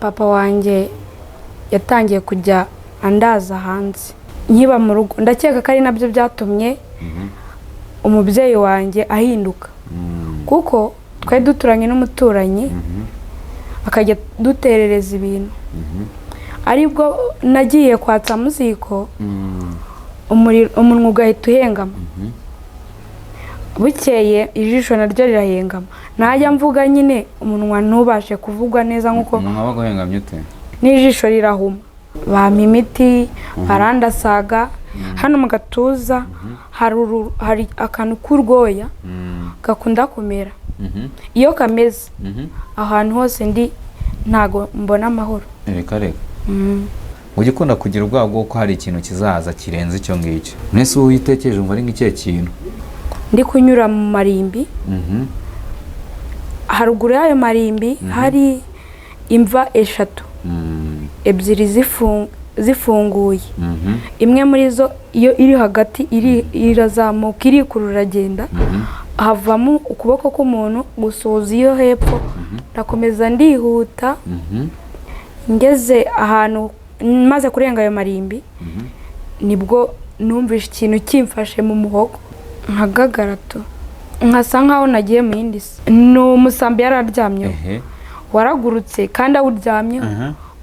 Papa wanjye yatangiye kujya andaza hanze nkiba mu rugo, ndakeka ko ari nabyo byatumye umubyeyi wanjye ahinduka, kuko twari duturanye n'umuturanyi akajya duterereza ibintu. Aribwo nagiye kwatsa muziko, umunwa ugahita uhengama, bukeye ijisho naryo rirahengama, najya mvuga nyine umunwa ntubashe kuvugwa neza nk'uko umunwa wabaga uhengamye ute? N'ijisho rirahuma. Bampa imiti, barandasaga hano mu gatuza hari akantu k'urwoya gakunda kumera. Iyo kameze ahantu hose ndi ntago mbona amahoro. Reka reka, ujya ukunda kugira ubwoba bw'uko hari ikintu kizaza kirenze icyo ngicyo? Mbese wowe utekereje umva ari nk'ikihe kintu? Ndi kunyura mu marimbi, haruguru y'ayo marimbi hari imva eshatu, ebyiri zifunguye, imwe muri zo iyo iri hagati irazamuka irikurura iragenda, havamo ukuboko k'umuntu gusuhuza iyo hepfo. Ndakomeza ndihuta, ngeze ahantu maze kurenga ayo marimbi, nibwo numvise ikintu kimfashe mu muhogo nkagagara tu, nkasa nkaho nagiye mu yindi si. Ni umusambi yari aryamyeho waragurutse kandi awuryamyeho,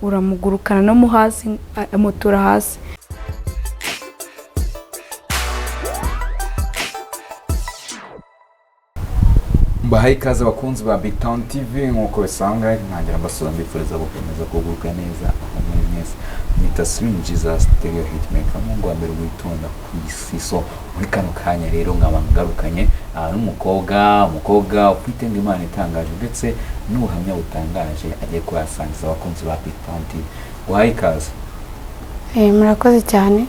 uramugurukana no mu hasi, amutura hasi. Mbahaye ikaze abakunzi ba Big Town TV, nk'uko bisanzwe ntangira mbasura mbifuriza gukomeza kugubwa neza aho muri mwese. Nita Swing Jesus Stereo Hitmaker, Mungu wa mbere witonda ku isi. So muri kano kanya rero nkaba ngarukanye n'umukobwa ufite ngo Imana itangaje ndetse n'ubuhamya butangaje agiye kuhasangiza abakunzi ba Big Town TV. Uhaye ikaze. Murakoze cyane.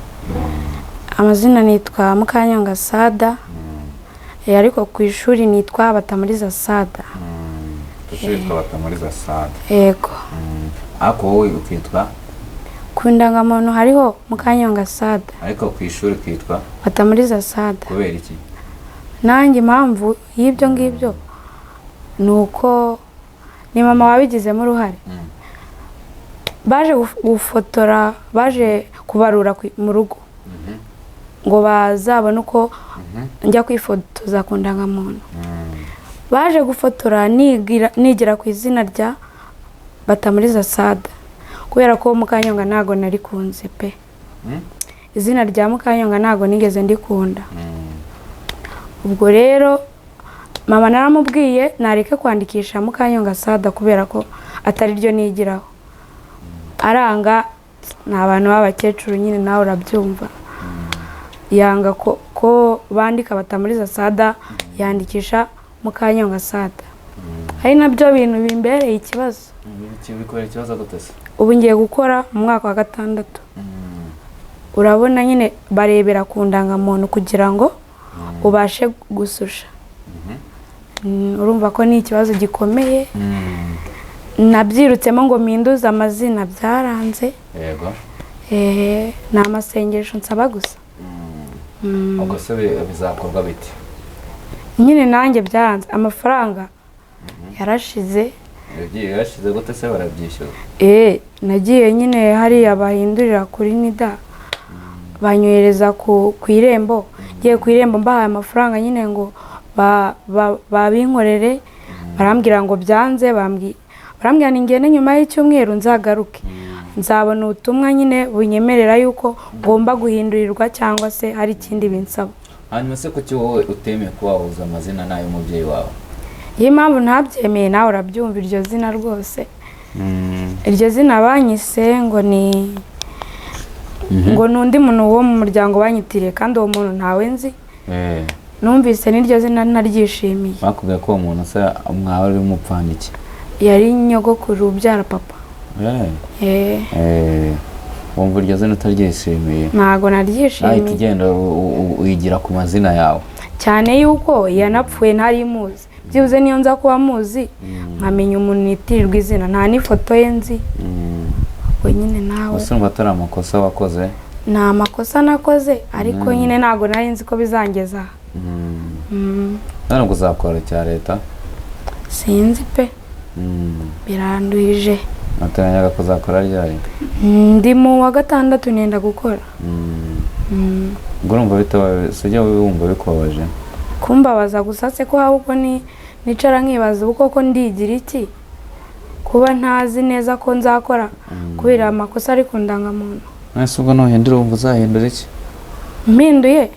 Amazina nitwa Mukanyonga Sada, ariko ku ishuri nitwa Batamuriza Sada. Ku ishuri yitwa Batamuriza Sada? Yego. Ariko wowe ukitwa? Ku ndangamuntu hariho Mukanyonga Sada. Ariko ku ishuri ukitwa? Batamuriza Sada. Kubera iki? Nanjye impamvu y'ibyo ngibyo ni uko ni mama wabigizemo uruhare. Baje gufotora, baje kubarura mu rugo ngo bazabone uko njya kwifotoza ku ndangamuntu. Baje gufotora nigira ku izina rya Batamuriza Sada, kubera ko Mukanyonga ntago narikunze pe. Izina rya Mukanyonga ntago nigeze ndikunda. Ubwo rero mama naramubwiye nareke kwandikisha Mukanyonga Sada kubera ko atari ryo nigiraho. Aranga, ni abantu b'abakecuru nyine nawe urabyumva. Yanga ko bandika Batamuriza Sada, yandikisha Mukanyonga Sada. Ari nabyo bintu bimbereye ikibazo. Bikubera ikibazo gute se? Ubu ngiye gukora mu mwaka wa 6. Urabona nyine barebera ku ndangamuntu kugira ngo ubashe gususha. Urumva ko ni ikibazo gikomeye. Nabyirutsemo ngo mpinduze amazina byaranze. Yego. Ni amasengesho nsaba gusa. Ubwo se bizakorwa bite? Nyine nanjye byaranze, amafaranga yarashize. Yagiye yarashize gute se? Barabyishyura? Nagiye nyine hariya bahindurira kuri NIDA, banyohereza ku irembo. Ngiye ku irembo mbahaye amafaranga nyine ngo babinkorere, barambwira ngo byanze, barambwira ni ngende nyuma y'icyumweru nzagaruke, nzabona ubutumwa nyine bunyemerera yuko ngomba guhindurirwa cyangwa se hari ikindi binsaba. Hanyuma se kuki wowe utemeye kuba wahuza amazina n'ay'umubyeyi wawe? Iyi mpamvu ntabyemeye nawe urabyumva, iryo zina rwose. Iryo zina banyise ngo ni ngo n'undi muntu wo mu muryango banyitiriye, kandi uwo muntu ntawe nzi. Numvise n'iryo zina naryishimiye. Bakubwiye ko uwo muntu se mwaba ari umupfana iki? Yari nyogokuru ubyara papa. Wumva iryo zina utaryishimiye? Ntago naryishimiye. Ahita ugenda uyigira ku mazina yawe. Cyane yuko yanapfuye ntari muzi. Byibuze niyo nza kuba muzi nkamenya umuntu nitirirwa izina, nta n'ifoto ye nzi. Ubwo nyine nawe Ese urumva atari amakosa wakoze? Ni amakosa nakoze, ariko nyine ntago nari nzi ko bizangeza aha. None ubwo uzakora icya leta? Sinzi pe. Biranduhije. Nateganyaga kuzakora ryari? Ndi mu wa gatandatu, nenda gukora. Ubwo urumva bitabaye, sijya wumva bikubabaje? Kumbabaza gusa se ko haba ubwo ni nicara nkibaza ubu koko ndigira iki, kuba ntazi neza ko nzakora kubera amakosa ari ku ndangamuntu. Ese ubwo nuhindura wumva uzahindura iki? Mpinduye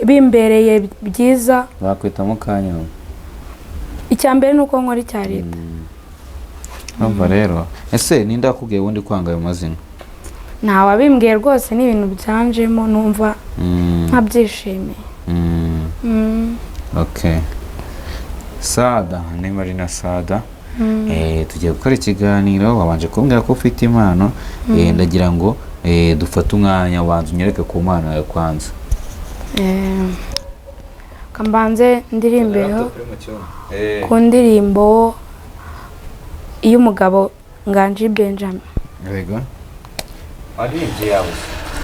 bimbereye byiza. Bakwita Mukanyuma. Icya mbere ni uko nkora icya leta. Urumva rero, ese ninde wakubwiye ubundi kwanga ayo mazina? Ntawabimbwiye rwose, ni ibintu byanjemo numva nkabyishimiye. Okay, Sada, ni Marina Sada. Tugiye gukora ikiganiro. Wabanje kumbwira ko ufite impano. Ndagira ngo dufate umwanya wanza unyereke ku mpano yawe kwanza. Kambanze ndirimbeho ku ndirimbo y'umugabo Nganji Benjamin. Yego, waririmbye yawe?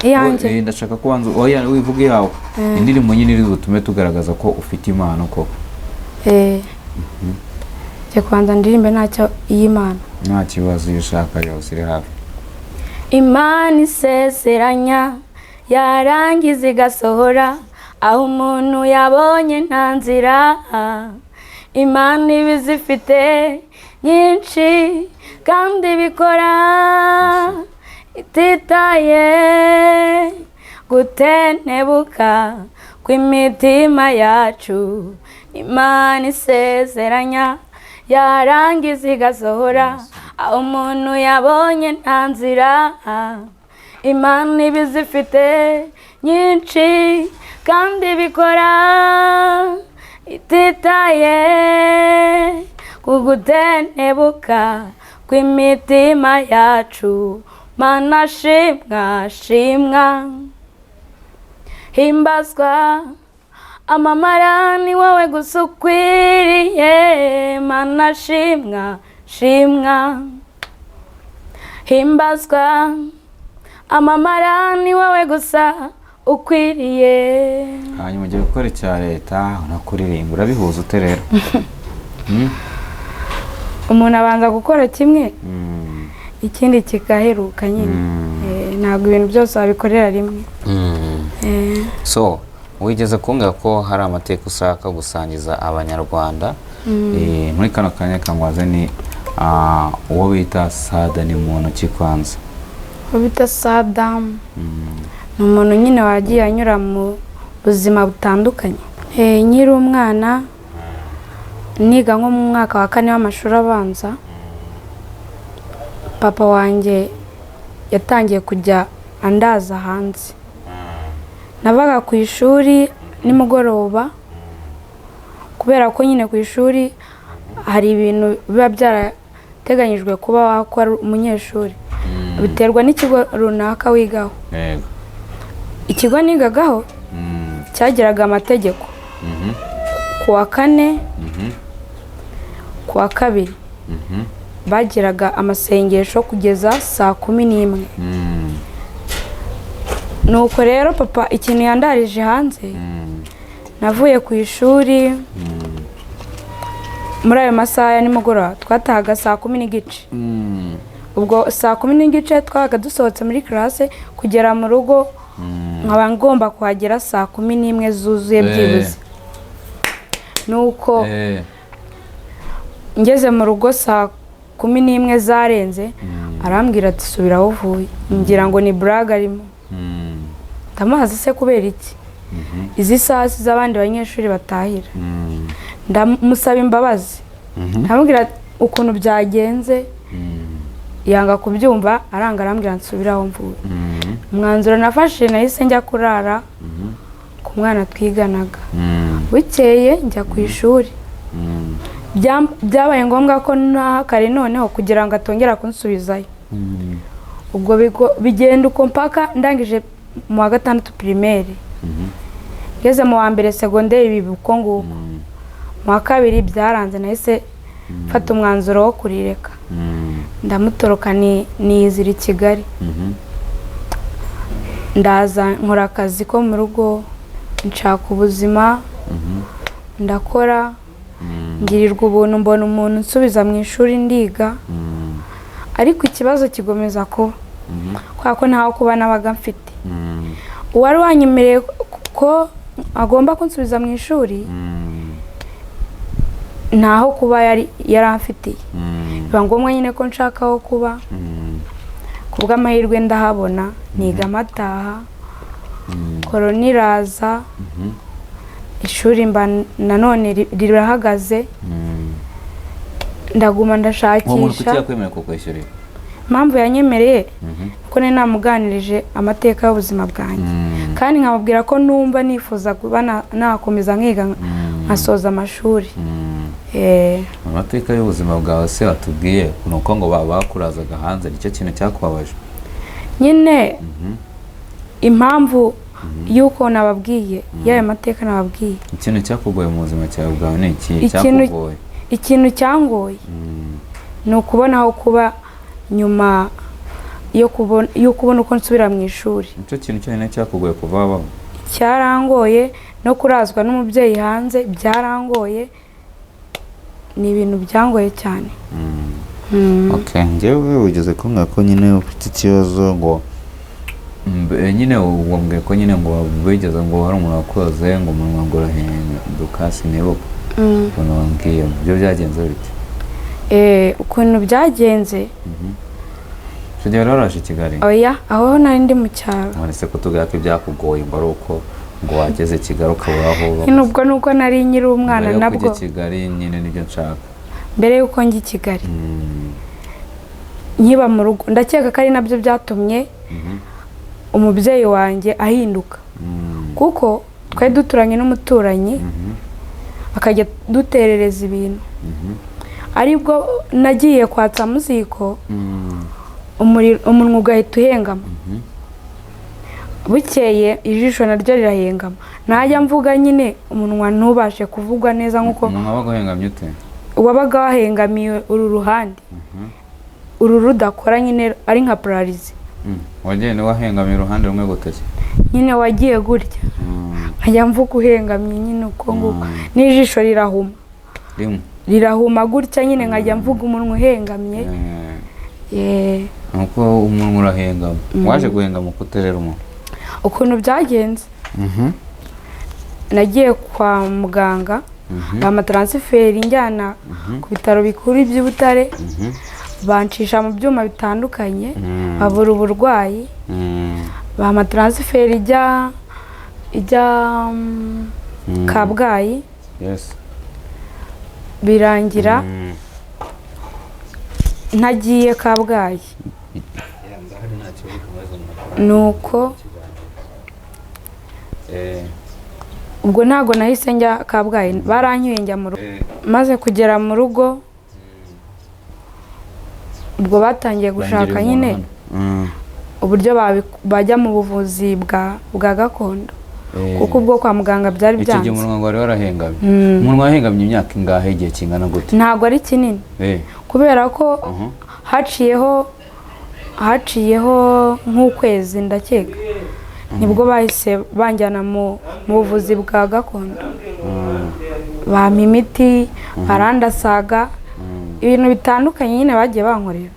Iyanjye? Ndashaka ko wanza, oya, wivuga iyawe, indirimbo nyine iri butume tugaragaza ko ufite impano koko. Njye kubanza ndirimbe ntacyo, iy'Imana. Nta kibazo, iyo ushaka yose iri hafi. Imana isezeranya yarangiza igasohora, aho umuntu yabonye nta nzira, Imana iba izifite nyinshi kandi ibikora ititaye gutenebuka kw'imitima yacu. Imana isezeranya yarangiza igasohora, aho umuntu yabonye nta nzira, Imana iba izifite nyinshi kandi ibikora ititaye ku gutenebuka kw'imitima yacu. Mana shimwa, shimwa, himbazwa, amamara, ni wowe gusa ukwiriye. Mana shimwa, shimwa, himbazwa, amamara, ni wowe gusa ukwiriye. Hanyuma ugiye gukora icya leta unakuririmba, urabihuza ute rero? Umuntu abanza gukora kimwe, ikindi kikaheruka nyine. Ntabwo ibintu byose wabikorera rimwe. So wigeze kumbwira ko hari amateka ushaka gusangiza Abanyarwanda. Muri kano kanya kangwaze ni uwo bita Sada ni muntu ki kwanza? Uwo bita Sadamu ni umuntu nyine wagiye anyura mu buzima butandukanye. Nkiri umwana, niga nko mu mwaka wa kane w'amashuri abanza, papa wanjye yatangiye kujya andaza hanze. Navaga ku ishuri nimugoroba, kubera ko nyine ku ishuri hari ibintu biba byarateganyijwe kuba wakora umunyeshuri, biterwa n'ikigo runaka wigaho. Ikigo nigagaho cyagiraga amategeko. Ku wa kane, ku wa kabiri bagiraga amasengesho kugeza saa 11. Nuko rero papa ikintu yandarije hanze, navuye ku ishuri muri ayo masaha ya nimugoroba, twatahaga saa 10:30. Ubwo saa 10:30 twabaga dusohotse muri classe, kugera mu rugo nkaba ngomba kuhagera saa 11 zuzuye byibuze. Nuko ngeze mu rugo saa 11 zarenze, arambwira ati: "Subira aho uvuye." Ngira ngo ni buraga arimo. Ndamubaza: "Se kubera iki? Izi saha si z'abandi banyeshuri batahira?" Ndamusaba imbabazi, ndamubwira ukuntu byagenze, yanga kubyumva, aranga, arambwira nsubire aho mvuye. Umwanzuro nafashe, nahise njya kurara ku mwana twiganaga. Bukeye njya ku ishuri. Byabaye ngombwa ko ntaha kare noneho kugira ngo atongera kunsubizayo. Ubwo bigenda uko mpaka ndangije mu wa gatandatu primaire. Ngeze mu wa mbere segonderi biba uko nguko. Mu wa kabiri byaranze, nahise mfata umwanzuro wo kurireka, ndamutoroka, niyizira i Kigali. Ndaza nkora akazi ko mu rugo, nshaka ubuzima, ndakora, ngirirwa ubuntu mbona umuntu unsubiza mu ishuri, ndiga. Ariko ikibazo kigomeza kuba kubera ko ntaho kuba nabaga mfite. Uwari wanyemereye ko agomba kunsubiza mu ishuri ntaho kuba yari yaramfitiye, biba ngombwa nyine ko nshaka aho kuba. Ku bw'amahirwe ndahabona, niga amataha, korona iraza, ishuri mba nanone rirahagaze, ndaguma Uwo muntu ndashakisha. Kuki yakwemerera kukwishyurira? Impamvu yanyemereye kuko nari namuganirije amateka y'ubuzima bwanjye, kandi nkamubwira ko numva nifuza kuba nakomeza nkiga nkasoza amashuri. Amateka y'ubuzima bwawe se watubwiye ni uko ngo bakurazaga hanze, nicyo kintu cyakubabaje? Nyine impamvu y'uko nababwiye y'ayo mateka nababwiye. Ikintu cyakugoye mu buzima cyawe bwawe ni iki? Cyakugoye? Ikintu cyangoye ni ukubona aho kuba nyuma yo kubona yo kubona uko nsubira mu ishuri. Nicyo kintu cyonyine cyakugoye kuva wabaho? Cyarangoye, no kurazwa n'umubyeyi hanze byarangoye, ni ibintu byangoye cyane. Okay, njyewe wigeze kumbwira ko nyine ufite ikibazo ngo nyine wambwiye ko nyine ngo wigeze ngo hari umuntu wakoze ngo umunwa ngo urahinduka, sinibuka ukuntu wambwiye ibyo byagenze bite? Ukuntu byagenze? Icyo gihe wari waraje i Kigali? Oya, aho nari ndi mu cyaro. None se kutubwira ko ibyakugoye ngo ari uko ngo wageze Kigali ukabura aho uba? Nyine ubwo nuko nari nkiri umwana. Mbere yo Nabwo kujya i Kigali nyine nibyo nshaka. Mbere y'uko njya i Kigali, nkiba mu rugo, ndakeka ko ari nabyo byatumye umubyeyi wanjye ahinduka, kuko twari duturanye n'umuturanyi akajya duterereza ibintu. Aribwo nagiye kwatsa muziko, umunwa ugahita uhengama, bukeye ijisho naryo rirahengama, najya mvuga nyine umunwa ntubashe kuvugwa neza nk'uko Umunwa wabaga uhengamye ute? Wabaga wahengamiye uru ruhande, uru rudakora nyine, ari nka pararizi. Wagenda wahengamiye uruhande rumwe gute? Nyine wagiye gutya, nkajya mvuga uhengamye nyine uko nguko, n'ijisho rirahuma. Rimwe? Rirahuma gutya nyine, nkajya mvuga umunwa uhengamye. Nuko umunwa urahengama, waje guhengama uko uterera umunwa? Ukuntu byagenze, nagiye kwa muganga, bampa taransiferi njyana ku bitaro bikuru by'i Butare, bancisha mu byuma bitandukanye, babura uburwayi, bampa taransiferi ijya Kabgayi. Birangira ntagiye Kabgayi, nuko ubwo ntabwo nahise njya Kabgayi, barancyuye njya mu rugo. Maze kugera mu rugo, ubwo batangiye gushaka nyine uburyo bajya mu buvuzi bwa gakondo, kuko ubwo kwa muganga byari Icyo gihe byanze. umunwa ngo wari warahengamye, umunwa wahengamye imyaka ingahe, igihe kingana gute? Ntabwo ari kinini, kubera ko haciyeho nk'ukwezi ndakeka, nibwo bahise banjyana mu buvuzi bwa gakondo, bampa imiti, barandasaga, ibintu bitandukanye nyine bagiye bankorera.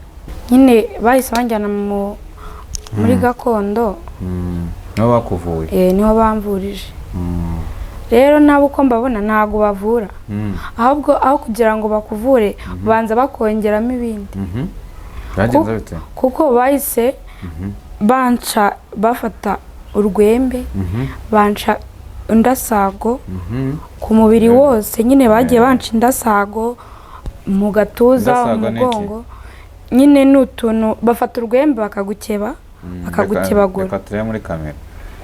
Nyine bahise banjyana muri gakondo. Nibo bakuvuye? Niho bamvurije. Rero nabo uko mbabona ntabwo bavura, ahubwo aho kugira ngo bakuvure banza bakongeramo ibindi. Byagenze bite? Kuko bahise banca, bafata urwembe, banca indasago ku mubiri wose nyine, bagiye banca indasago mu gatuza, Indasago ni iki? umugongo. Nyine ni utuntu bafata urwembe bakagukeba, bakagukebagura. Reka turebe muri kamera,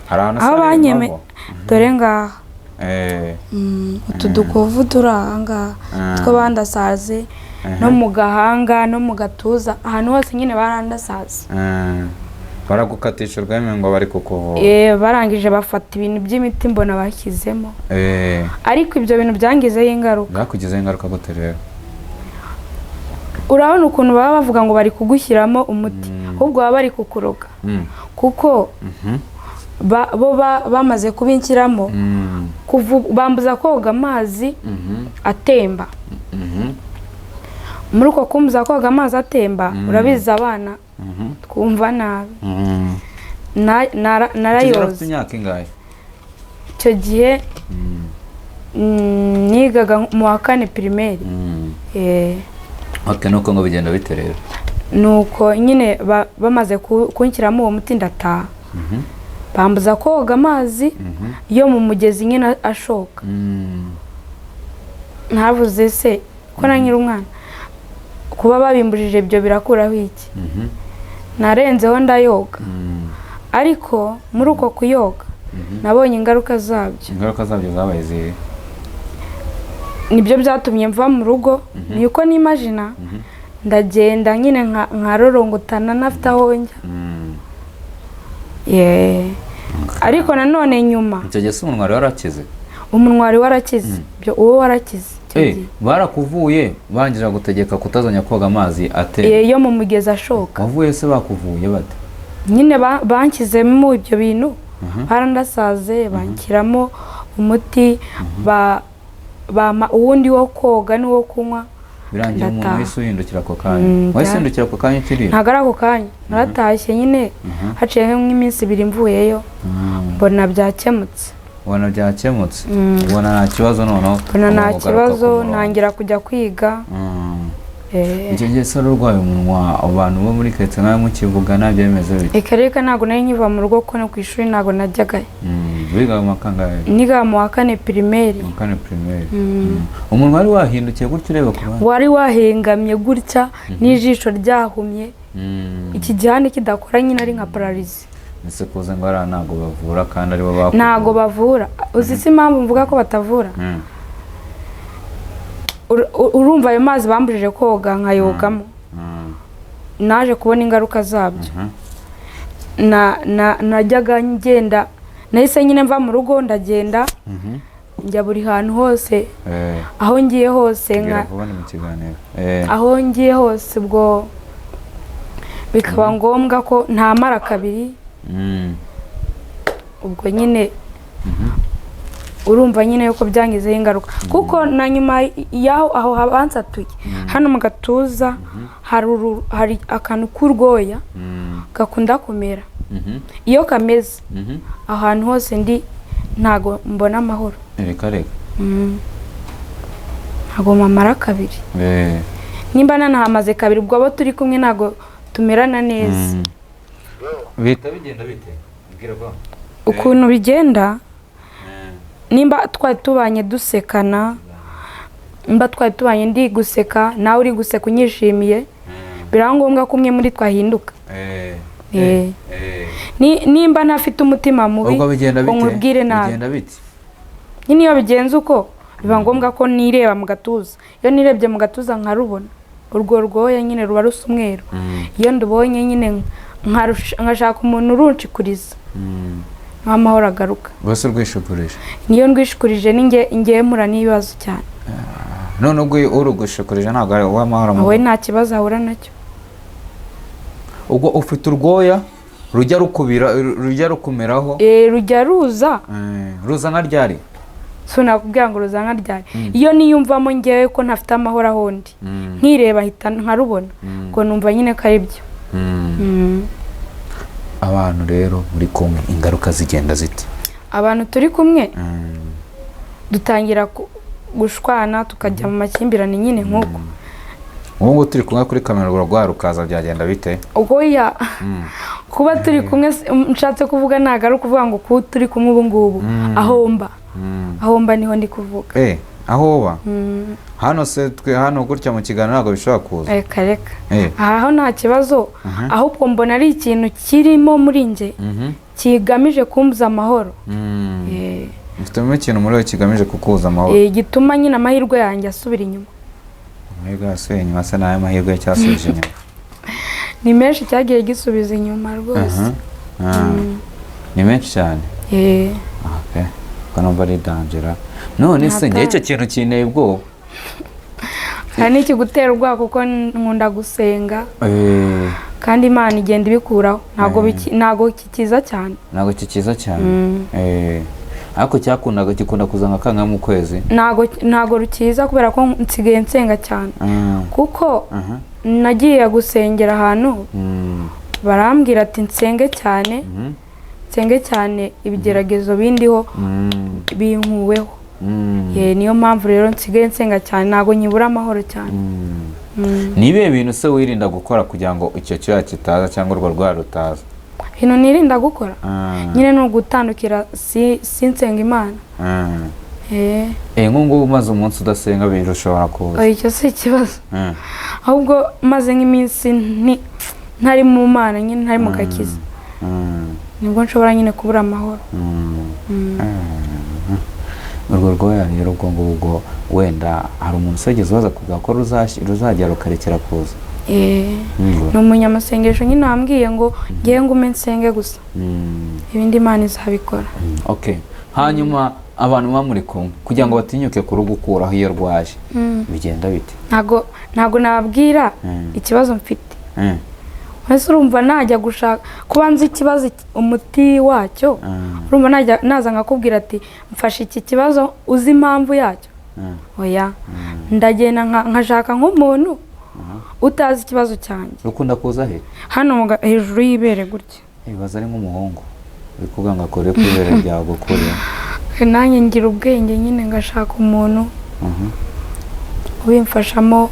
hari ahantu Aho se hari banyeme inkovu? Dore ngaha. Utu dukovu turi aha ngaha two bandasaze, no mu gahanga no mu gatuza, ahantu hose nyine barandasaze. Baragukatisha urwembe ngo bari kukuvura? Barangije bafata ibintu by'imiti mbona bashyizemo, ariko ibyo bintu byangizeho ingaruka. Byakugizeho ingaruka gute rero? Urabona ukuntu baba bavuga ngo bari kugushyiramo umuti, ahubwo baba bari kukuroga, kuko bo bamaze kubinshyiramo, bambuza koga amazi atemba. Muri uko kumbuza koga amazi atemba, urabizi abana twumva nabi. Icyo gihe ufite Narayoze. imyaka ingahe? Icyo gihe nigaga mu wa kane primaire. Okay, nuko ngo bigenda bite rero? Nuko nyine bamaze kunshyiramo uwo muti, ndataha, bambuza koga amazi yo mu mugezi nyine ashoka. Ntavuze se ko na nkiri umwana, kuba babimbujije ibyo birakuraho iki? Narenzeho ndayoga. Ariko muri uko kuyoga nabonye ingaruka zabyo. Ingaruka zabyo zabaye izihe? Nibyo byatumye mva mu rugo, niko nimajina ndagenda nyine nkarorongotana ntafite aho njya. Yeah. Ariko nanone nyuma Icyo gihe se umunwa wari warakize? Umunwa wari warakize, ibyo uwo warakize icyo gihe. Barakuvuye bangira gutegeka kutazajya koga amazi atemba? Yo mu mugezi ashoka. Wavuye se bakuvuye bate? Nyine banshyizemo ibyo bintu, barandasaze, banshyiramo umuti, bampa uwundi wo koga n'uwo kunywa. Birangira umuntu Ndataha. wahise uhindukira ako kanya? Wahise uhindukira ako kanya ukiri? Ntabwo ari ako kanya, naratashye nyine, haciyeho nk'iminsi 2 mvuyeyo, mbona byakemutse. Ubona byakemutse, ubona nta kibazo noneho? Mbona nta ugaruka ku kibazo, murongo. ntangira kujya kwiga. Icyo gihe se wari urwaye umunwa, abantu bo muri karitsiye nawe mukivugana byemeze bite? Reka reka, ntabwo nari nkiva mu rugo kuko no ku ishuri ntabwo najyagayo. Wigaga mu makangahe? Niga mu wa kane primaire. Mu kane primaire. Umunwa wari wahindukiye gutyo ureba ku ruhande? Wari wahengamye gutya n'ijisho ryahumye, iki gihande kidakora nyine, ari nka paralysie. Ese kuza ngo hariya ntabwo bavura kandi aribo bakuvuye? Ntabwo bavura. Uzi si impamvu mvuga ko batavura? Urumva ayo mazi bambujije koga nkayogamo, naje kubona ingaruka zabyo. Najyaga ngenda, nahise nyine mva mu rugo ndagenda, njya buri hantu hose. Aho ngiye hose Mbwira nka vuba, ni mu kiganiro. Aho ngiye hose ubwo bikaba ngombwa ko ntamara kabiri. Ubwo nyine urumva nyine yuko byangizeho ingaruka, kuko na nyuma y'aho aho bansatuye hano mu gatuza hari akantu k'urwoya gakunda kumera. Iyo kameze, ahantu hose ndi ntago mbona amahoro. Reka reka. Ntago mamara kabiri. Nimba nanahamaze kabiri, ubwo abo turi kumwe ntago tumerana neza. Bihita bigenda bite? Mbwira ko. Ukuntu bigenda, nimba twari tubanye dusekana, nimba twari tubanye ndi guseka nawe uri guseka unyishimiye, biraba ngombwa ko umwe muri twahinduka. Nimba ntafite umutima mubi Ubwo bigenda ngo bite? nkubwire nabi, Bigenda bite? nyine iyo bigenze uko, biba ngombwa ko nireba mu gatuza. Iyo nirebye mu gatuza nkarubona, urwo rwoya nyine ruba rusa umweru. Iyo ndubonye nyine nkashaka umuntu urunshikuriza, niho amahoro agaruka. Bose urwishukurije? Niyo ndwishukurije ninjye ngewe mpura n'ibibazo cyane. None ubwo urugushukurije ntabwo ari uw'amahoro mu Wowe nta kibazo ahura nacyo. Ubwo ufite urwoya rujya rukubira, rujya rukumeraho? Rujya ruza. Ruza nka ryari? So nakubwira ngo ruza nka ryari. Iyo niyumvamo ngewe ko ntafite amahoro aho ndi, nkireba ahita nkarubona, ngo numva nyine ko ari byo. Abantu rero muri kumwe ingaruka zigenda zite? Abantu turi kumwe dutangira gushwana, tukajya mu makimbirane nyine nk'uko. Ubu ngubu turi kumwe kuri kamera, urarwara ukaza byagenda bite? Ubwo ya kuba turi kumwe nshatse kuvuga ntabwo ari ukuvuga ngo kuba turi kumwe ubu ngubu, aho mba, aho mba niho ndi kuvuga. Aho uba hano se, twe hano gutya mu kiganiro ntabwo bishobora kuza? Reka reka. Aha ho nta kibazo, ahubwo mbona ari ikintu kirimo muri njye kigamije kumbuza amahoro. Ufitemo ikintu muri we kigamije kukubuza amahoro? Gituma nyine amahirwe yanjye asubira inyuma. Amahirwe yasubiye inyuma se n'ayo mahirwe cyasubije inyuma? Ni menshi cyagiye gisubiza inyuma rwose. Ni menshi cyane? Okay. Ko numva ari danger none se njye icyo kintu kinteye ubwoba. Hari n'ikigutera ubwoba kuko nkunda gusenga, kandi Imana igenda ibikuraho, ntabwo ntabwo kikiza cyane. Ntabwo kikiza cyane. Ariko cyakundaga, gikunda kuza nka kangahe mu kwezi? Ntago rukiza kubera ko nsigaye nsenga cyane, kuko nagiye gusengera ahantu, barambwira ati nsenge cyane, nsenge cyane, ibigeragezo bindiho binkuweho. Niyo mpamvu rero nsigaye nsenga cyane, ntabwo nyibura amahoro cyane. Ni ibihe bintu se wirinda gukora kugira ngo icyo cyuya kitaza cyangwa urwo rwara rutaza? Ibintu nirinda gukora nyine ni ugutandukira, si nsenga Imana. Nk'ubu ngubu umaze umunsi udasenga birushobora kuza? Oya, icyo si ikibazo, ahubwo maze nk'iminsi ntari mu Mana nyine, ntari mu gakiza, nibwo nshobora nyine kubura amahoro. Urwo rwoya rero, ubwo ngubwo wenda hari umuntu usegeze ubaza kuvuga ko ruzagera rukarekera kuza? Ni umunyamasengesho nyine wambwiye ngo ngewe ngume nsenge gusa, ibindi Imana izabikora. Okay, hanyuma abantu muba muri kumwe, kugira ngo batinyuke kurugukuraho iyo rwaje, bigenda bite? Ntago nababwira ikibazo mfite. Ese urumva najya gushaka kuba nzi ikibazo, umuti wacyo? Urumva najya naza nkakubwira ati mfashe iki kibazo, uzi impamvu yacyo? Oya, ndagenda nkashaka nk'umuntu utazi ikibazo cyanjye. Rukunda kuza he? Hano hejuru y'ibere gutya. Ibaza ari nk'umuhungu uri kuvuga ngo akore ku ibere ryawe gukuriye. Nanjye ngira ubwenge nyine, ngashaka umuntu ubimfashamo.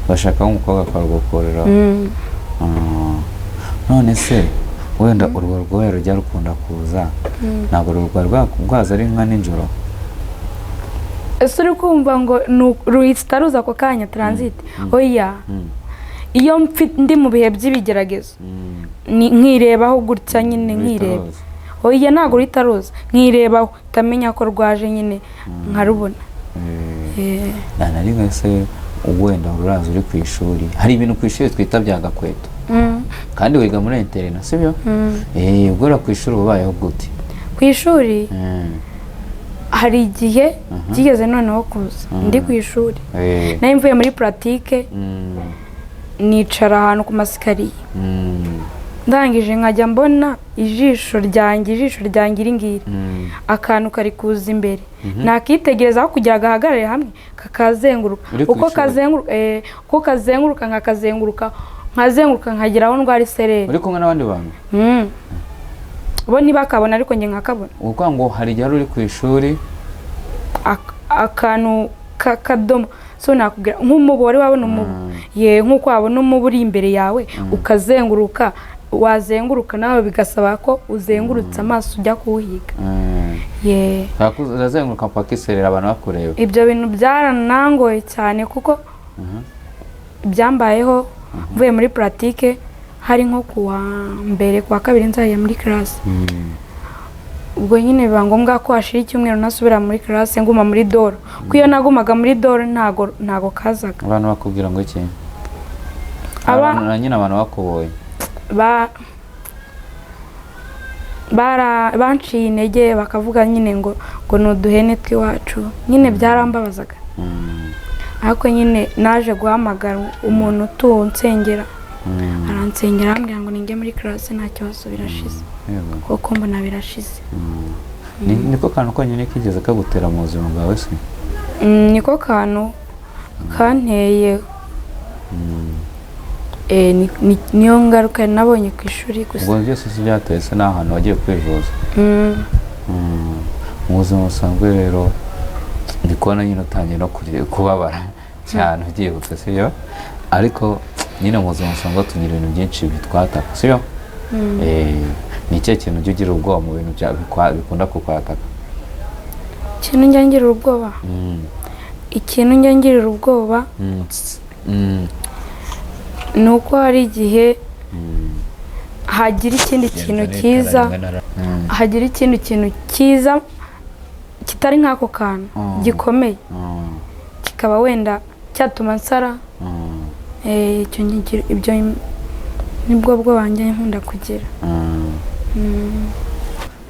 Bashaka nk'umukobwa akarugukorera. None se wenda urwo rwoya rujya rukunda kuza, ntabwo rwari rwaza ari nka nijoro? Ese uri kumva ngo ruhita ruza ako kanya transit? Oya. Iyo ndi mu bihe by'ibigeragezo, nkirebaho gutya nyine, Ruhita nkireba. ruza. Oya, ntabwo ruhita ruza, nkirebaho utamenya ko rwaje nyine, nkarubona. Nta na rimwe se wenda ruraza uri ku ishuri? Hari ibintu ku ishuri twita bya gakweto, kandi wiga muri internat, sibyo? Ubwo ura ku ishuri uba ubayeho gute? Ku ishuri hari igihe byigeze noneho kuza ndi ku ishuri. Nari mvuye muri pratique, nicara ahantu ku masikariye, ndangije nkajya mbona ijisho ryanjye iri ngiri, akantu kari kuza imbere, nakitegereza, aho kugira gahagarare hamwe kakazenguruka. Uri ku Uko ishuri? kazenguruka, uko kazenguruka, nkakazenguruka, nkazenguruka, nkagera aho ndwara isereri. Uri kumwe n'abandi bantu? Bo ntibakabona, ariko njye nkakabona. Ukuvuga ngo hari igihe wari uri ku ishuri? Akantu k'akadomo, so nakubwira nk'umubu, wari wabona umubu? Ye, nk'uko wabona umubu uri imbere yawe ukazenguruka, wazenguruka nawe bigasaba ko uzengurutse amaso ujya kuwuhiga. Ye. Urazenguruka mpaka iserera, abantu bakureba. Ibyo bintu byaranangoye cyane, kuko byambayeho mvuye muri pratique, hari nko kuwa mbere, kuwa kabiri nzajya muri classe. Ubwo nyine biba ngombwa ko hashira icyumweru ntasubira muri classe, nguma muri doro, kuko iyo nagumaga muri doro ntago kazaga. Abantu bakubwira ngo iki? Abantu na nyine, abantu bakubonye? Ba bara banciye intege, bakavuga nyine ngo ni uduhene tw'iwacu nyine, byarambabazaga. Ariko nyine naje guhamagara umuntu utunsengera, aransengera, arambwira ngo ninjye muri classe nta kibazo, birashize. Kuko mbona birashize. Niko kantu konyine kigeze kagutera mu buzima bwawe se? Niko kantu kanteye. Niyo ngaruka nabonye ku ishuri gusa. Ubwo byose si byateye se n'ahantu wagiye kwivuza? Mm. Mu buzima busanzwe rero ndi kubona nyine utangiye no kubabara cyane ubyibutse, sibyo? Ariko nyine mu buzima busanzwe tugira ibintu byinshi bitwataka, sibyo? Ni ikihe kintu ujya ugira ubwoba mu bintu bikunda kukwataka? Ikintu njya ngirira ubwoba, ikintu njya ngirira ubwoba ni uko hari igihe hagira ikindi kintu cyiza, hagira ikindi kintu cyiza kitari nk'ako kantu, gikomeye, kikaba wenda cyatuma nsara. Icyo ibyo nibwo bwoba njya nkunda kugira.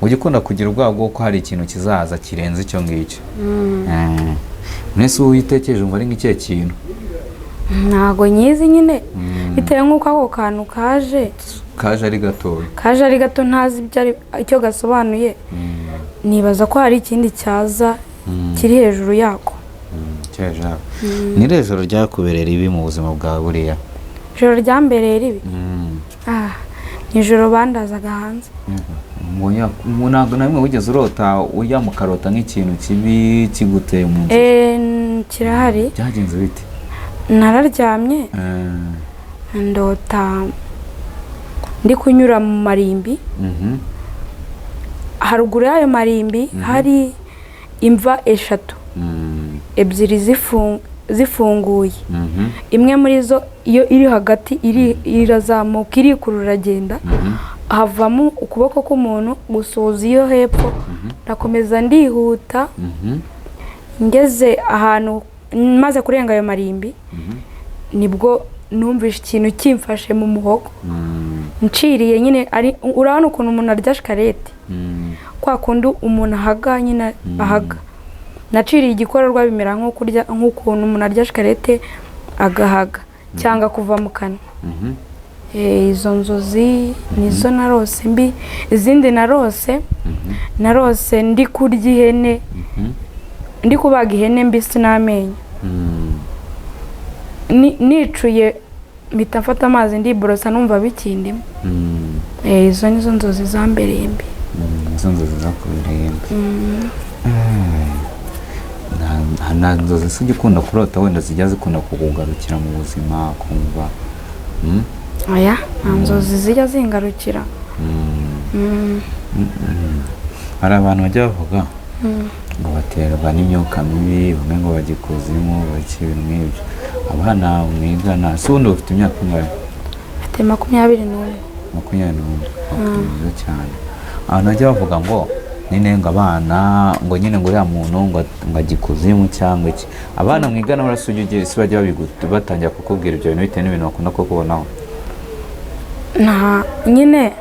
Ujya ukunda kugira ubwoba bw'uko hari ikintu kizaza kirenze icyo ngicyo? Mwese uba uyitekereje umva ari nk'ikihe kintu? Ntago nyizi nyine, bitewe nk'uko ako kantu kaje. Kaje ari gatoya. Kaje ari gato, ntazi ibyo ari icyo gasobanuye. Nibaza ko hari ikindi cyaza kiri hejuru yako. Cyaje. Ni irihe joro ryakubereye ribi mu buzima bwawe buriya? Ijoro ryambereye ribi, ni ijoro bandazaga hanze. Ntabwo na rimwe wigeze urota ujya mu karota nk'ikintu kibi kiguteye mu nzu? Kirahari. Byagenze bite? Nararyamye, ndota ndi kunyura mu marimbi. Haruguru y'ayo marimbi hari imva eshatu, ebyiri zifunguye. Imwe muri zo iyo iri hagati irazamuka, irikurura, iragenda, havamo ukuboko k'umuntu gusuhuza iyo hepfo. Ndakomeza ndihuta, ngeze ahantu maze kurenga ayo marimbi, nibwo numvise ikintu kimfashe mu muhogo, nciriye nyine. Ari urabona ukuntu umuntu arya shikarete, kwa kundi umuntu ahaga nyine ahaga. Naciriye igikororwa, bimera nko kurya, nk'ukuntu umuntu arya shikarete agahaga cyangwa kuva mu kanwa. Izo nzozi nizo narose mbi. Izindi narose, narose ndi kurya ihene, ndi kubaga ihene mbisi n'amenyo. Nicuye mpita mfata amazi ndiborosa, numva bikindimo. Izo nizo nzozi zambereye mbi. Izo nzozi zakubereye mbi. Nta nzozi se ujya ukunda kurota wenda zijya zikunda kukugarukira mu buzima kumva? Oya, nta nzozi zijya zingarukira. Hari abantu bajya bavuga ngo baterwa n'imyuka mibi, bamwe ngo bajya ikuzimu, baki, ibintu nk'ibyo. Abana mwigana si ubundi bafite imyaka ingahe? Mfite 21. 21, okay, mwiza cyane. Abantu bajya bavuga ngo nyine ngo abana ngo nyine ngo uriya muntu ngo ajya ikuzimu cyangwa iki, abana mwigana barasujya ugiye si bajya batangira kukubwira ibyo bintu bitewe n'ibintu bakunda kukubonaho? Nta nyine.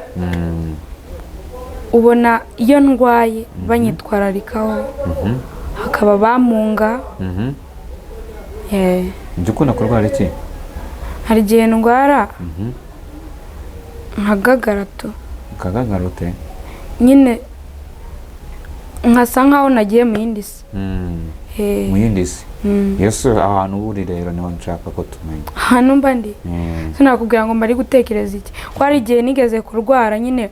Ubona iyo ndwaye banyitwararikaho, hakaba bamunga. Ujya ukunda kurwara iki? Hari igihe ndwara nkagagara tu. Ukagagara ute? Nyine nkasa nkaho nagiye mu yindi si. Mu yindi si? Mm. Yesu, ahantu uba uri rero niho nshaka ko tumenya. Ahantu mba ndi, sinakubwira ngo mbari gutekereza iki, ko hari igihe nigeze kurwara nyine,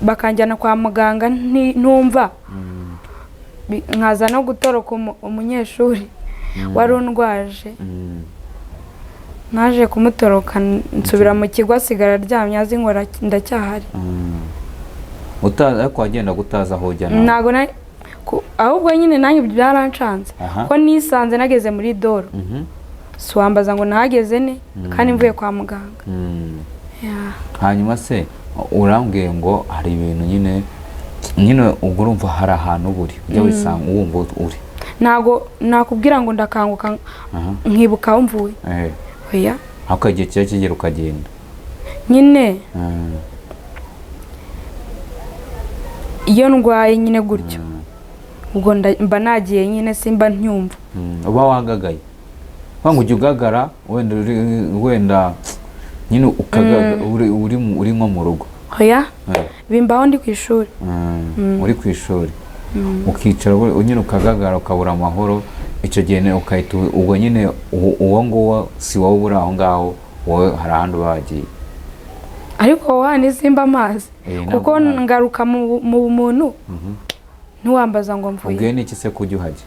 bakanjyana kwa muganga, ntumva. Nkaza no gutoroka umunyeshuri wari undwaje. Naje kumutoroka, nsubira mu kigo, asigara aryamye azi ngo ndacyahari. Ariko wagendaga utazi aho ujya nawe? Ntabwo ahubwo nyine nanjye ibyo byarancanze, ko nisanze nageze muri doro. Siwambaza ngo nahageze ne kandi mvuye kwa muganga. Yeah. Hanyuma se urambwiye ngo hari ibintu nyine ubwo urumva hari ahantu uba uri ujya wisanga wumva uri? Ntabwo nakubwira ngo ndakanguka nkibuka aho mvuye. Oya. Ariko igihe kiba kigera ukagenda. Nyine iyo ndwaye nyine gutyo, ubwo mba nagiye nyine, simba ntyumva. Uba wagagaye, ngo ujya ugagara wenda wenda nyine uri nko mu rugo? Oya, bimbaho ndi ku ishuri. Uri ku ishuri ukicara nyine ukagagara, ukabura amahoro. Icyo gihe ukahita ubwo nyine uwo nguwo si wowe uri aho ngaho, wowe hari ahandi uba wagiye. Ariko wowe simba amazi, kuko ngaruka mu bumuntu, ntiwambaza ngo mvuye. Ubwiye n'iki se kujya uhajya?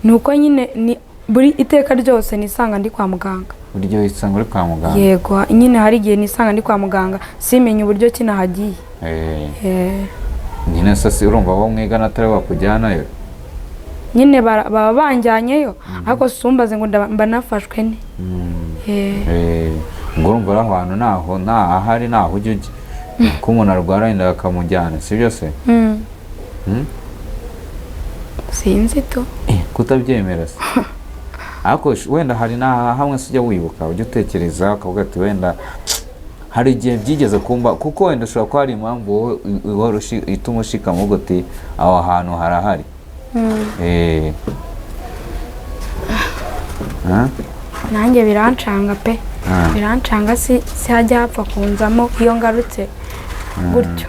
Ni uko nyine ni buri iteka ryose nisanga ndi kwa muganga. Buri gihe wisanga uri kwa muganga? Yego, nyine hari igihe nisanga ndi kwa muganga, simenye uburyo ki nahagiye. Nyine se urumva abo mwigana atari bakujyanayo? Nyine baba banjyanyeyo, ariko sumbaze ngo mba nafashwe ne. Ngo urumva ari ahantu naho ahari naho ujya ujya ko umuntu arwara wenda bakamujyana, si byo se? Sinzi tu. Kutabyemera se? Ariko wenda hari na hamwe se ujya wibuka, ujya utekereza ukavuga ati wenda hari igihe byigeze kumba, kuko wenda ushobora kuba hari impamvu wowe ihora ituma ushikama uvuga uti aho hantu harahari. Nanjye birancanga pe. Birancanga, si hajya hapfa kunzamo iyo ngarutse gutyo.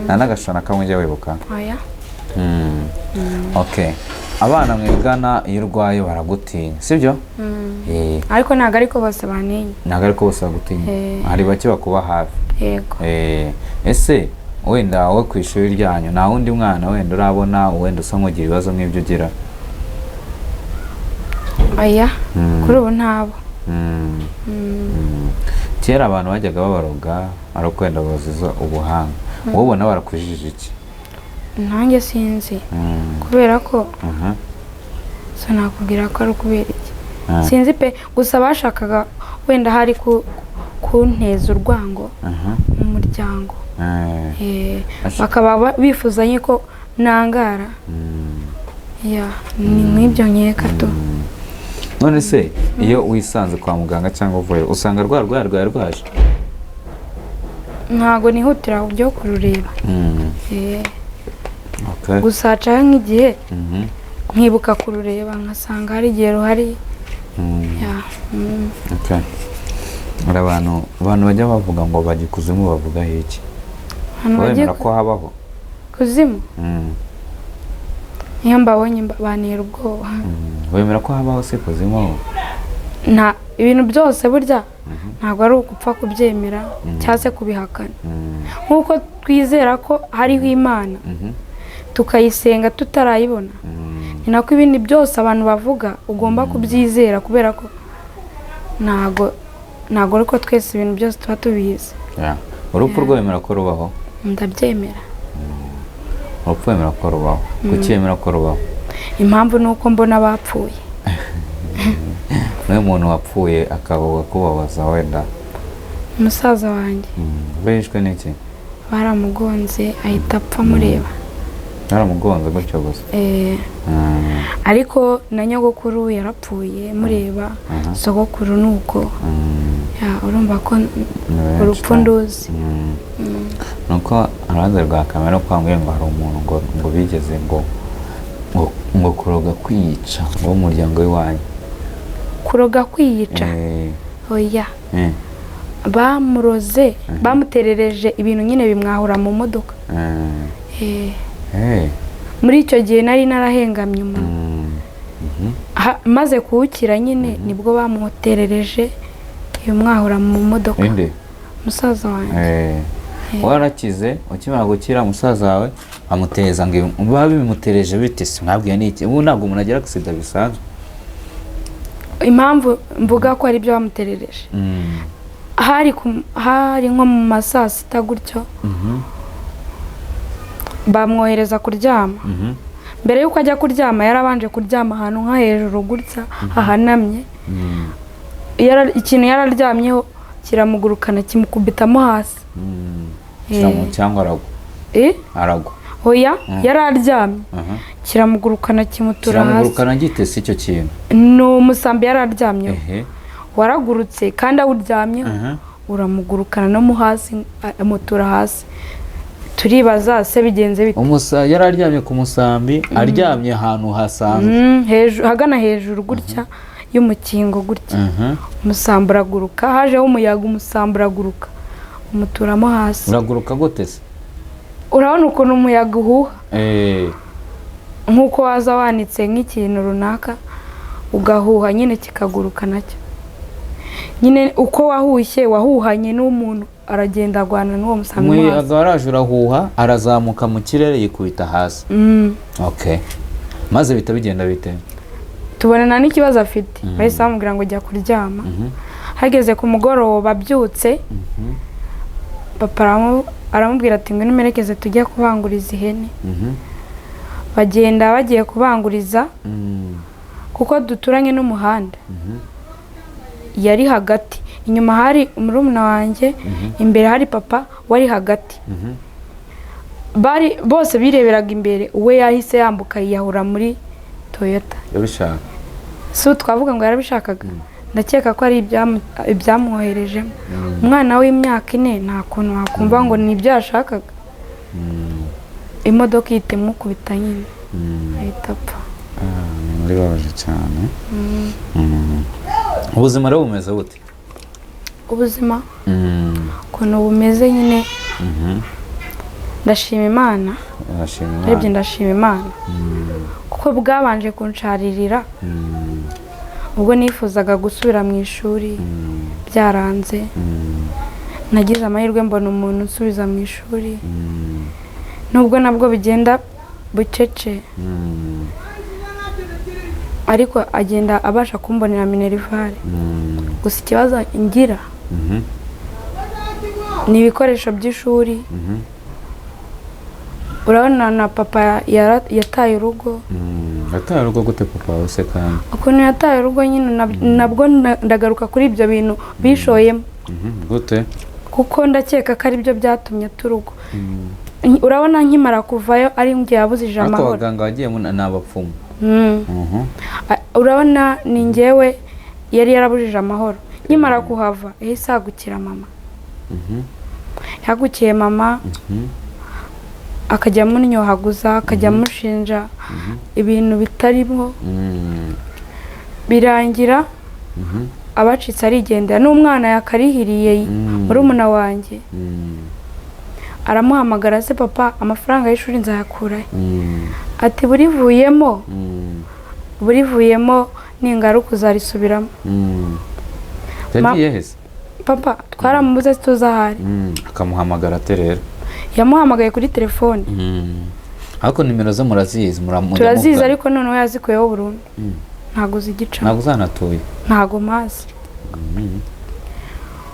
Nta n'agashana kamwe ujya wibuka? Oya. Okay, abana mwigana iyo urwaye baragutinya, sibyo? Ariko ntabwo ariko bose bantinya. Ntabwo ariko bose bagutinya, hari bake bakuba hafi. Yego. Ese wenda wowe ku ishuri ryanyu nta wundi mwana wenda urabona wenda usa nk'ugira ibibazo nk'ibyo ugira? Oya, kuri ubu ntabo. Kera abantu bajyaga babaroga ari uko wenda baziza ubuhanga, wowe ubona barakujije iki? Nanjye sinzi, kubera ko so nakubwira ko ari ukubera iki, sinzi pe. Gusa bashakaga wenda hari kunteza urwango mu muryango, bakaba bifuza ko nangara. Ni nk'ibyo nkeka tu. None se iyo wisanze kwa muganga cyangwa uvuye usanga rwa rwaye rwaje? Ntabwo nihutira byo kurureba. Gusa hacaho nk'igihe nkibuka kurureba nkasanga hari igihe ruhari. Hari abantu bajya bavuga ngo bajya ikuzimu, bavuga iki? Wemera ko habaho kuzimu? Iyo mbabonye bantera ubwoba. Wemera ko habaho se kuzimu? Nta ibintu byose burya ntabwo ari ugupfa kubyemera cyangwa se kubihakana. Nk'uko twizera ko hariho Imana tukayisenga tutarayibona, ni nako ibindi byose abantu bavuga ugomba kubyizera, kubera ko ntabwo ariko twese ibintu byose tuba tubizi. Urupfu rwemera ko rubaho? Ndabyemera. Urupfu wemera ko rubaho? Kuki wemera ko rubaho? Impamvu ni uko mbona bapfuye. N'uyu muntu wapfuye akaba kubabaza wenda? Umusaza wanjye. Wishwe n'iki? Baramugonze ahita apfa mureba. Baramugonze gutyo gusa? Ariko na nyogokuru yarapfuye mureba, sogokuru ni uko. Urumva ko urupfu nduzi. Nuko urubanza rwa kamera kwambwiye ngo hari umuntu ngo bigeze ngo kuroga kwiyica ngo umuryango w'iwanyu. Kuroga kwiyica? Oya. Bamuroze, bamuterereje ibintu nyine bimwahura mu modoka. Muri icyo gihe nari narahengamye umuntu. Maze kuwukira nyine nibwo bamuterereje bimwahura mu modoka. Musaza wanjye. Warakize ukimara gukira musaza wawe amuteza ngo babimutereje bite se mwabwiye n'iki? Ubu ntabwo umuntu agira accident bisanzwe. Impamvu mvuga ko ari byo bamuterereje, hari nko mu ma saa sita gutyo, bamwohereza kuryama. Mbere y'uko ajya kuryama yarabanje kuryama ahantu nka hejuru gutya hahanamye. Ikintu yararyamyeho kiramugurukana kimukubitamo hasi. Cyangwa aragwa? Aragwa. Oya, yararyamye kiramugurukana kimutura hasi. Kiramugurukana gite se icyo kintu? Ni umusambi yararyamyeho waragurutse kandi awuryamyeho uramugurukana no mu hasi amutura hasi. Turibaza se bigenze bite? Yararyamye ku musambi, aryamye ahantu hasanzwe hagana hejuru gutya y'umukingo gutya, umusambi uraguruka, hajeho umuyaga umusambi uraguruka umuturamo hasi. Uraguruka gute se? Urabona ukuntu umuyaga uhuha, nk'uko waza wanitse nk'ikintu runaka ugahuha nyine kikaguruka nacyo nyine, uko wahushye wahuhanye n'umuntu aragenda agwana n'uwo musambi. Umuyaga waraje urahuha arazamuka mu kirere yikubita hasi. Okay, maze bita bigenda bite? Tubonana n'ikibazo afite, bahise bamubwira ngo jya kuryama. Hageze ku mugoroba abyutse, papa aramubwira ati ngwino umerekeze tujye kubanguriza ihene. Bagenda bagiye kubanguriza, kuko duturanye n'umuhanda, yari hagati, inyuma hari murumuna wanjye, imbere hari papa wari hagati. Bari bose bireberaga imbere, uwe yahise yambuka yiyahura muri Toyota. Yabishaka? Si twavuga ngo yarabishakaga, ndakeka ko ari ibyamwoherejemo. Umwana w'imyaka 4 nta kuntu wakumva ngo ni ibyo yashakaga. Imodoka ihita imukubita nyine ahita apfa. Muri babaje cyane. Ubuzima rero bumeze bute? Ubuzima ukuntu bumeze nyine, ndashima Imana. Urashima Imana. Urebye ndashima Imana kuko bwabanje kunsharirira ubwo nifuzaga gusubira mu ishuri byaranze. Nagize amahirwe mbona umuntu unsubiza mu ishuri, nubwo nabwo bigenda bucece, ariko agenda abasha kumbonera minerivare. Gusa ikibazo ngira ni ibikoresho by'ishuri. Urabona na papa yataye urugo. Yataye urugo gute papa wawe se kandi? Ukuntu yataye urugo nyine, nabwo ndagaruka kuri ibyo bintu bishoyemo. Gute? Kuko ndakeka ko aribyo byatumye ata urugo. Urabona nkimara kuvayo ari njye yabuzije Ariko amahoro. abaganga wagiyemo ni abapfumu. Urabona ni njyewe yari yarabujije amahoro. Nkimara kuhava yahise ahagukira mama. Yahagukiye mama, akajya amunyohaguza, akajya amushinja ibintu bitarimo. Birangira abacitse arigendera, n'umwana yakarihiriye murumuna wanjye aramuhamagara, se papa amafaranga y'ishuri nzayakura he? Ati burivuyemo, burivuyemo ningaruka uzarisubiramo. Yagiye he se? Papa twaramubuze tuzi aho ari. Akamuhamagara ate rero? Yamuhamagaye kuri telefone. Ariko nimero ze murazizi? Turazizi, muvugana? ariko noneho yazikuyeho burundu, ntago zigicamo. Ntabwo uzanatuye? Ntago mazi,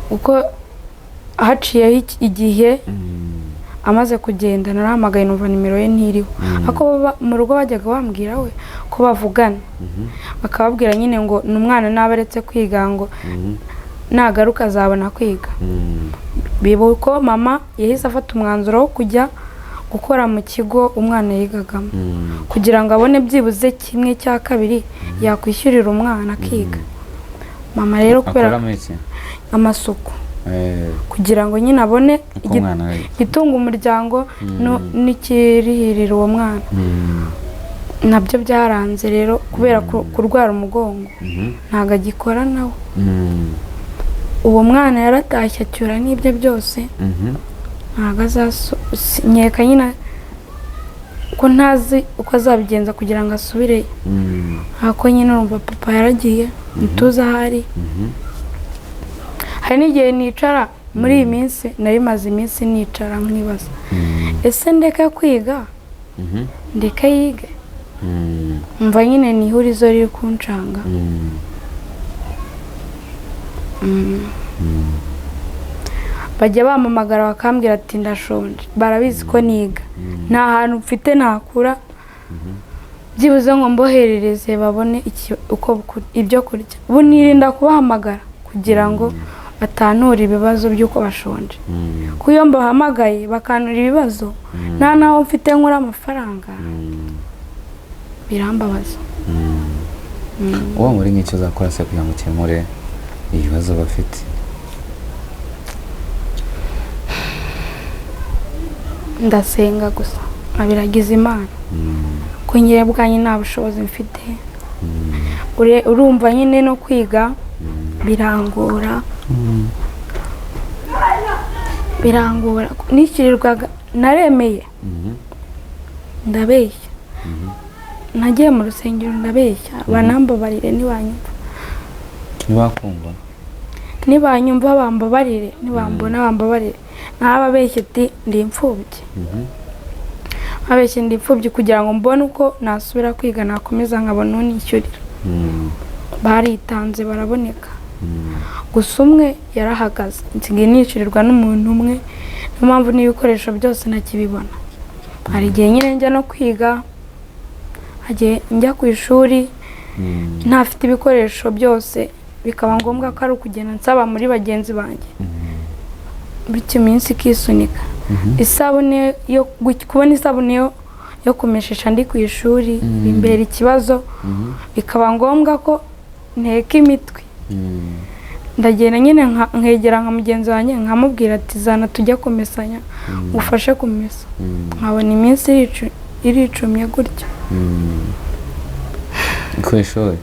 uko haciyeho igihe amaze kugenda narahamagaye numva nimero ye ntiriho. Ariko mu rugo bajyaga bambwira we ko bavugana, bakababwira nyine ngo ni umwana naba aretse kwiga, ngo nagaruka azabona kwiga. Bibuka ko mama yahise afata umwanzuro wo kujya gukora mu kigo umwana yigagamo, kugira ngo abone byibuze 1/2 yakwishyurira umwana akiga. Mama rero kubera Akoramo iki? amasuku, kugira ngo nyine abone Uko umwana we igitunga umuryango n'ikirihirira uwo mwana. Nabyo byaranze rero kubera kurwara umugongo, ntabwo agikora nawe. Uwo mwana yaratashye acyura n'ibye byose. Ntabwo nkeka nyine ko ntazi uko azabigenza kugira ngo asubireyo. Ariko nyine urumva papa yaragiye, ntituzi aho ari. Hari n'igihe nicara muri iyi minsi, nari maze iminsi nicara nkibaza, ese ndeke kwiga, ndeke yige? Mva nyine ni ihurizo riri kuncanga. Bajya bampamagara bakambwira ati ndashonje, barabizi ko niga, nta hantu mfite nakura byibuze ngo mboherereze babone uko ibyo kurya. Ubu nirinda kubahamagara kugira ngo batanura ibibazo by'uko bashonje, kuko iyo mbahamagaye bakanura ibibazo nta naho mfite nkura amafaranga, birambabaza. Uba muri nk'icyo uzakora se kugira ngo ukemure ibibazo bafite? Ndasenga gusa nkabiragiza Imana, ko ngewe bwanjye nta bushobozi mfite. Urumva nyine no kwiga birangora, birangora. Nishyurirwaga naremeye, ndabeshya, nagiye mu rusengero ndabeshya, banambabarire ntibanyumva. Ntibakumva? Nibanyumva bambabarire, nibambona bambabarire. Nababeshye ati ndi imfubyi, abeshye ndi imfubyi kugira ngo mbone uko nasubira kwiga, nakomeza nkabona unishyurira. Baritanze baraboneka, gusa umwe yarahagaze, nsigaye nishyurirwa n'umuntu umwe, niyo mpamvu n'ibikoresho byose ntakibibona. Hari igihe nyine njya no kwiga, njya ku ishuri ntafite ibikoresho byose, bikaba ngombwa ko ari ukugenda nsaba muri bagenzi banjye, bityo iminsi ikisunika. Isabune yo kubona, isabune yo kumeshesha ndi ku ishuri bimbera ikibazo, bikaba ngombwa ko nteka imitwe. Ndagenda nyine nkegera nka mugenzi wanjye nkamubwira ati zana tujya kumesanya, ngufashe kumesa, nkabona iminsi iricumye gutyo. Ku ishuri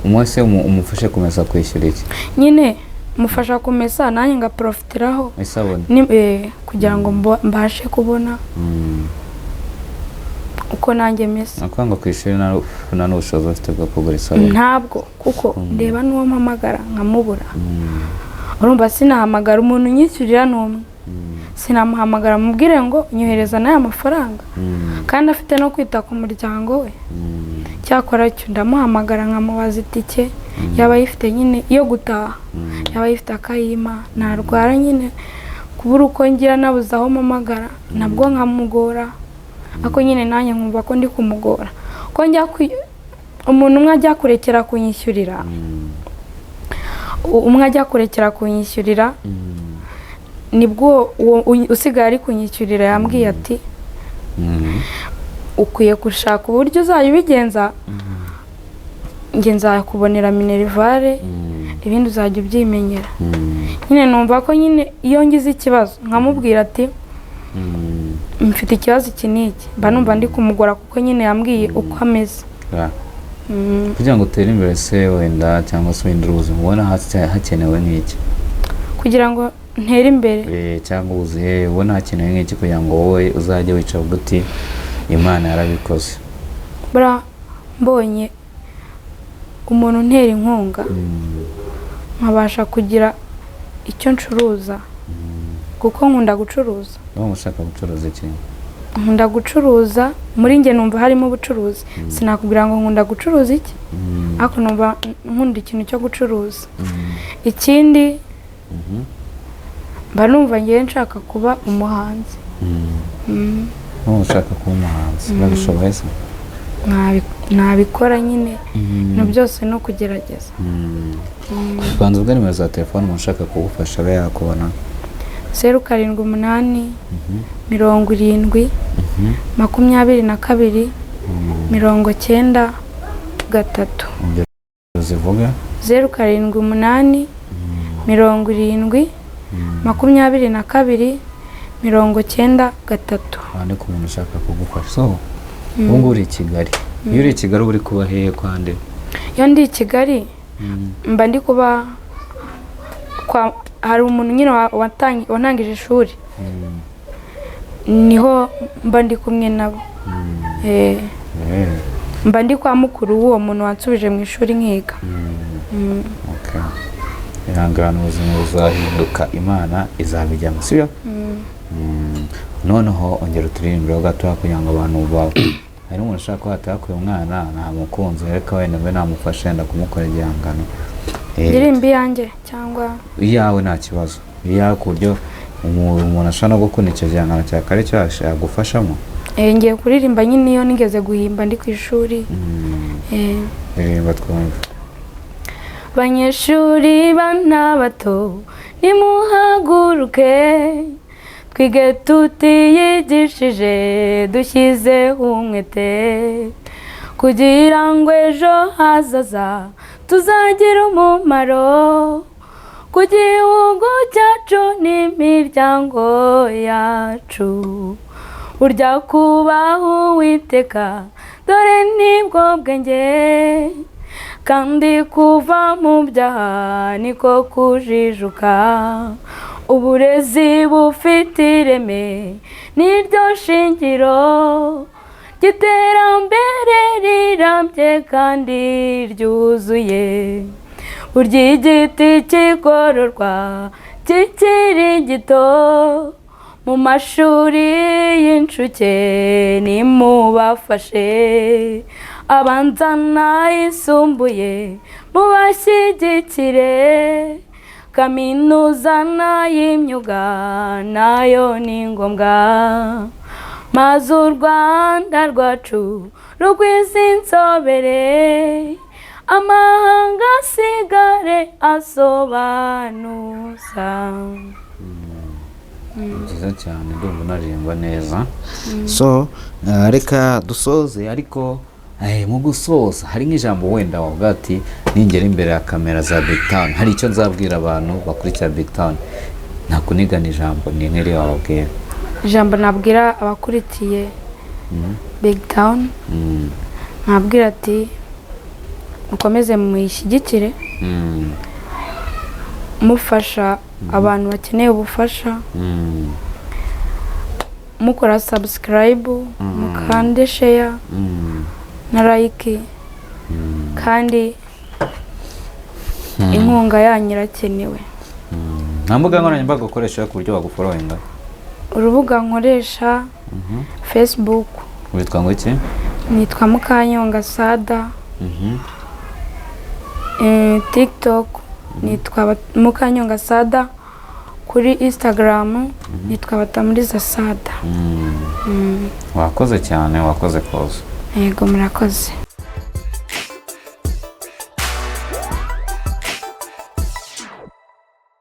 umunsi umufashe kumesa kwishyura iki? Nyine Mufasha kumesa, nanjye ngaprofitiraho isabune kugira ngo mbashe kubona uko nanjye mesa. Ni ukuvuga ngo ku ishuri nta n'ubushobozi bafite bwo kugura isabune? Ntabwo, kuko ndeba n'uwo mpamagara nkamubura. Urumva sinahamagara umuntu unyishyurira n'umwe, sinamuhamagara mubwire ngo nyohereza n'aya mafaranga, kandi afite no kwita ku muryango we. Cyakora cyo ndamuhamagara nkamubaza itike yaba ayifite nyine yo gutaha, yaba ayifite akayima. Narwara nyine kubura uko ngira, nabuze aho mpamagara, nabwo nkamugora, ariko nyine nanjye nkumva ko ndi kumugora, ko njya umuntu umwe ajya kurekera kunyishyurira, umwe ajya kurekera kunyishyurira, nibwo uwo usigaye ari kunyishyurira yambwiye ati: "Ukwiye gushaka uburyo uzajya ubigenza, njye nzakubonera minerval, ibindi uzajya ubyimenyera." Nyine numva ko nyine iyo ngize ikibazo nkamubwira ati: "Mfite ikibazo iki n'iki," mba numva ndi kumugora, kuko nyine yambwiye uko ameze. Kugira ngo utere imbere se wenda, cyangwa se uhindure ubuzima, ubona hakenewe nk'iki? Kugira ngo ntere imbere? Cyangwa ubuzihe, ubona hakenewe nk'iki kugira ngo wowe uzajye wicara uvuga uti: "Imana yarabikoze"? Buriya mbonye umuntu untera inkunga, nkabasha kugira icyo ncuruza, kuko nkunda gucuruza. Urumva ushaka gucuruza iki? Nkunda gucuruza, muri njye numva harimo ubucuruzi. Sinakubwira ngo nkunda gucuruza iki, ariko numva nkunda ikintu cyo gucuruza. Ikindi, mba numva ngewe nshaka kuba umuhanzi. Urumva ushaka kuba umuhanzi, urabishoboye se? Nabikora nyine, ibintu byose ni ukugerageza. Banza ubwo nimero za telefone, umuntu ushaka kugufasha abe yakubona. 078 70 22 93. Ongera uzivuge. 078 70 22 93. Aha ni ku muntu ushaka kugufasha. So ubu ngubu uri i Kigali. Iyo uri i Kigali uba uri kuba hehe, kwande? Iyo ndi i Kigali mba ndi kuba kwa, hari umuntu nyine wantangije ishuri, niho mba ndi kumwe nabo. Mba ndi kwa mukuru w'uwo muntu wansubije mu ishuri nkiga. Okay. Ihangane, ubuzima buzahinduka, Imana izabijyamo, sibyo? Noneho ongera uturirimbire gatoya kugira ngo abantu ba hari n'umuntu ushaka ko hatakuye umwana ntamukunze, reka wenda mbe namufasha yenda kumukora igihangano. Ndirimba iyanjye cyangwa? Iyawe nta kibazo, iyawe, ku buryo umuntu ashobora no gukunda icyo gihangano cya kare cyo yagufashamo. Ngiye kuririmba nyine iyo nigeze guhimba ndi ku ishuri. Ririmba twumve. Banyeshuri, bana bato, nimuhaguruke twige tutiyigishije, dushyizeho umwete kugira ngo ejo hazaza tuzagire umumaro ku gihugu cyacu n'imiryango yacu. Burya kubaho Uwiteka dore nibwo bwenge, kandi kuva mu byaha niko kujijuka. Uburezi bufite ireme niryo shingiro ry'iterambere rirambye kandi ryuzuye. Burya igiti kigororwa kikiri gito, mu mashuri y'incuke nimubafashe, abanza n'ayisumbuye mubashyigikire, kaminuza n'ay'imyuga nayo ni ngombwa, maze u Rwanda rwacu rugwize inzobere, amahanga asigare asobanuza. Byiza cyane, ndumva unaririmba neza. So reka dusoze, ariko mu gusoza hari nk'ijambo wenda wavuga ati: "Ningera imbere ya kamera za Big Town hari icyo nzabwira abantu bakurikira Big Town." Nta kunigana ijambo, ni nk'iri wababwira. Ijambo nabwira abakurikiye Big Town, nabwira ati: "Mukomeze muyishyigikire." Mufasha abantu bakeneye ubufasha, mukora subscribe, mukande share na like, kandi inkunga yanyu irakenewe. Nta mbuga nkoranyambaga ukoresha ku buryo bagufollowinga? Urubuga nkoresha, Facebook. Witwa ngo iki? Nitwa Mukanyonga Sada. TikTok nitwa Mukanyonga Sada, kuri Instagram nitwa Batamuriza Sada. Wakoze cyane, wakoze koza. Yego, murakoze.